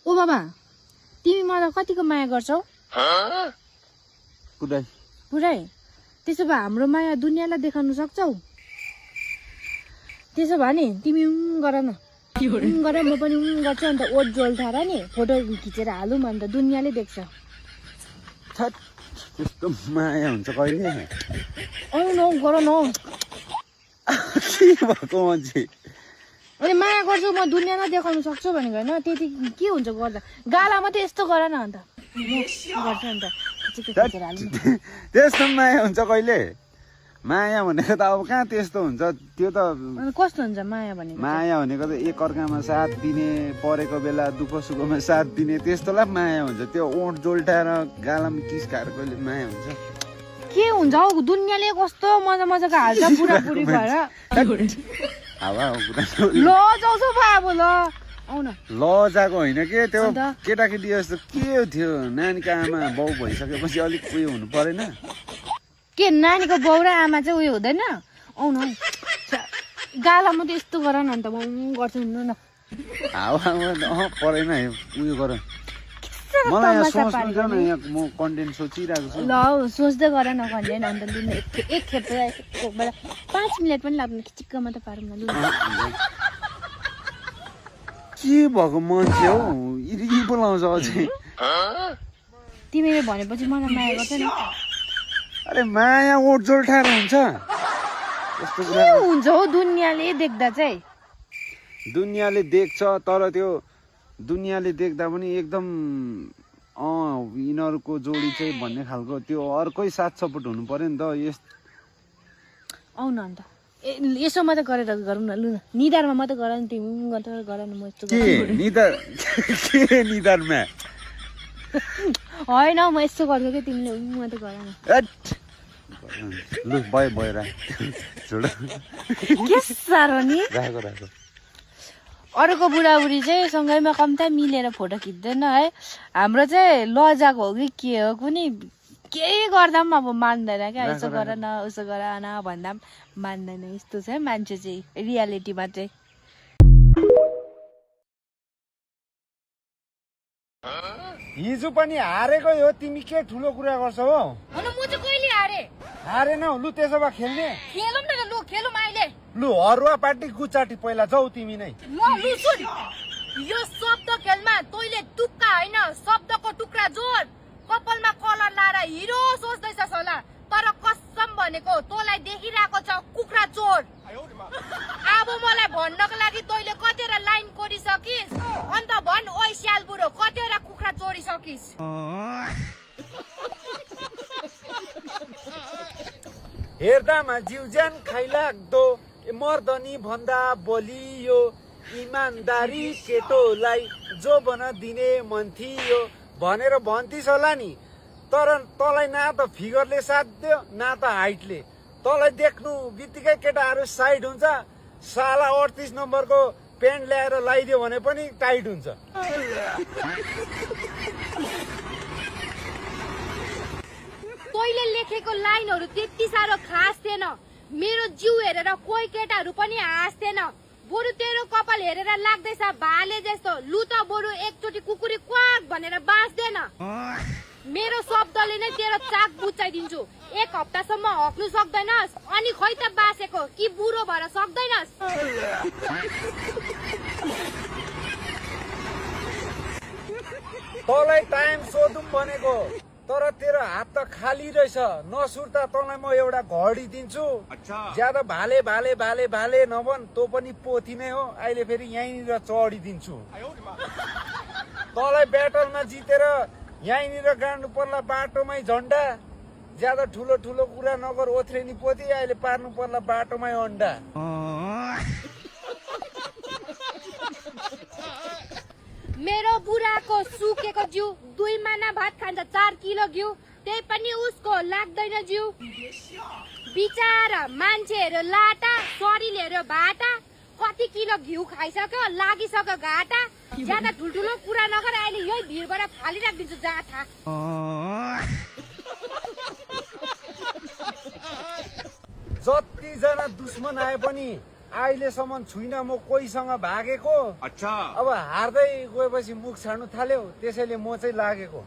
ओ बाबा तिमी मलाई कतिको माया गर्छौ पुरै पुरै त्यसो भए हाम्रो माया दुनियाँलाई देखाउन सक्छौ त्यसो भए नि तिमी गर न गर म पनि गर्छु अन्त ओट जोल थार नि फोटो खिचेर हालौँ अन्त दुनियाँले देख्छ छट त्यस्तो माया हुन्छ कहिले आउनु न गर न के भएको मान्छे अनि माया गर्छु म दुनियाँलाई देखाउन सक्छु भनेको होइन त्यति के हुन्छ गर्दा गाला मात्रै यस्तो गर न अन्त गर्छु अन्त खिचेर हालौँ त्यस्तो माया हुन्छ कहिले माया भनेको त अब कहाँ त्यस्तो हुन्छ त्यो त अनि कस्तो हुन्छ माया भनेको माया भनेको त एक अर्कामा साथ दिने परेको बेला दुःख सुखमा साथ दिने त्यस्तोलाई माया हुन्छ त्यो ओठ जोल्टाएर गालामा किस खाएर कहिले माया हुन्छ के हुन्छ हौ दुनियाँले कस्तो मजा मजाको हाल्छ बुढाबुढी भएर हावा ल जाउँछ पो अब ल आउन लजाको होइन के त्यो अन्त? केटाकेटी जस्तो के थियो नानीको आमा बाउ भइसकेपछि अलिक उयो हुनु परेन के नानीको बाउ र आमा चाहिँ उयो हुँदैन आउन हौ गाला मात्रै यस्तो गर न अन्त म गर्छु हिँड्नु न हावा परेन उयो गर मलाई यहाँ सोच्नु छ न यहाँ म कन्टेन्ट सोचिरहेको छु ल सोच्दै गर न कन्टेन्ट अन्त लु न एक खेप एक बेला 5 मिनट पनि लाग्दैन खिचिक्क मात्रै पारौँ न लु के भएको मान्छे हौ इरि बोलाउँछ अझै तिमीले भनेपछि मलाई माया गर्छ नि अरे माया ओठ जोल्ठाएर हुन्छ यस्तो के हुन्छ हौ दुनियाँले देख्दा चाहिँ दुनियाँले देख्छ तर त्यो दुनियाँले देख्दा पनि एकदम यिनीहरूको जोडी चाहिँ भन्ने खालको त्यो अर्कै साथ सपोर्ट हुनु पर्यो नि त आउ न अन्त यसो मात्रै गरेर गरौँ न लु न निधारमा मात्रै गर नि तिमी मात्रै गर न म यस्तो के निधार के निधारमा होइन म यस्तो गर्छु कि तिमीले मात्रै गर न लु भयो भयो राख छोड के साह्रो नि राखेको राखेको अरूको बुढाबुढी चाहिँ सँगैमा कम्ता मिलेर फोटो खिच्दैन है हाम्रो चाहिँ लजाको हो कि के हो कुनै केही गर्दा पनि अब मान्दैन क्या यसो गर न उसो गर न भन्दा पनि मान्दैन यस्तो छ है मान्छे चाहिँ रियालिटीमा चाहिँ हिजो पनि हारेको हो तिमी के ठुलो कुरा गर्छौ हो म चाहिँ कहिले हारे हारेन लु त्यसो भए खेल्ने खेलौँ न लु खेलौँ अहिले लु हरुवा पार्टी गुचाटी पहिला जाऊ तिमी नै लु सुन यो शब्द खेलमा तैले टुक्का होइन शब्दको टुक्रा जोड कपालमा कलर लाएर हिरो सोच्दैछस् होला तर कसम भनेको तँलाई देखिरहेको छ कुखुरा चोर अब मलाई भन्नको लागि तैले कतिवटा लाइन कोरिसकिस् अन्त भन् ओइ स्याल बुढो कतिवटा कुखुरा चोरिसकिस् हेर्दामा जिउज्यान खाइलाग्दो मर्दनी भन्दा बलियो इमानदारी केटोलाई जो बन दिने मन थियो भनेर भन्थिस् होला नि तर तँलाई न त फिगरले साथ दियो न त हाइटले तँलाई देख्नु बित्तिकै केटाहरू साइड हुन्छ साला 38 नम्बरको पेन्ट ल्याएर लगाइदियो भने पनि टाइट हुन्छ तैले लेखेको लाइनहरू त्यति साह्रो खास थिएन मेरो जिउ हेरेर कोही केटाहरू पनि हाँस्थेन बरु तेरो कपाल हेरेर लाग्दैछ भाले जस्तो लु त बरु एकचोटि कुकुरी क्वाक भनेर बाँच्दैन मेरो शब्दले नै तेरो चाक बुच्चाइदिन्छु 1 हप्तासम्म हक्नु सक्दैनस् अनि खै त बाँचेको कि बुढो भएर सक्दैनस् तँलाई टाइम सोधौँ भनेको तर तेरो हात त खाली रहेछ नसुर्ता तँलाई म एउटा घडी दिन्छु ज्यादा भाले भाले भाले भाले नभन तँ पनि पोथी नै हो अहिले फेरि यहीँनिर चढिदिन्छु तँलाई ब्याटलमा जितेर यहीँनिर गाड्नु पर्ला बाटोमै झन्डा ज्यादा ठुलो ठुलो कुरा नगर ओथ्रेनी पोथी अहिले पार्नु पर्ला बाटोमै अन्डा मेरो बुढाको सुकेको जिउ 2 माना भात खान्छ 4 किलो घिउ त्यही पनि उसको लाग्दैन जिउ बिचारा मान्छेहरू लाटा शरीरहरू भाटा कति किलो घिउ खाइसक्यो लागिसक्यो घाटा ज्यादा ठुल्ठुलो कुरा नगर अहिले यही भिडबाट फालिराखिदिन्छु जाथा जतिजना दुश्मन आए पनि अहिलेसम्म छुइनँ म कोहीसँग भागेको अच्छा अब हार्दै गएपछि मुख छाड्नु थाल्यो त्यसैले म चाहिँ लागेको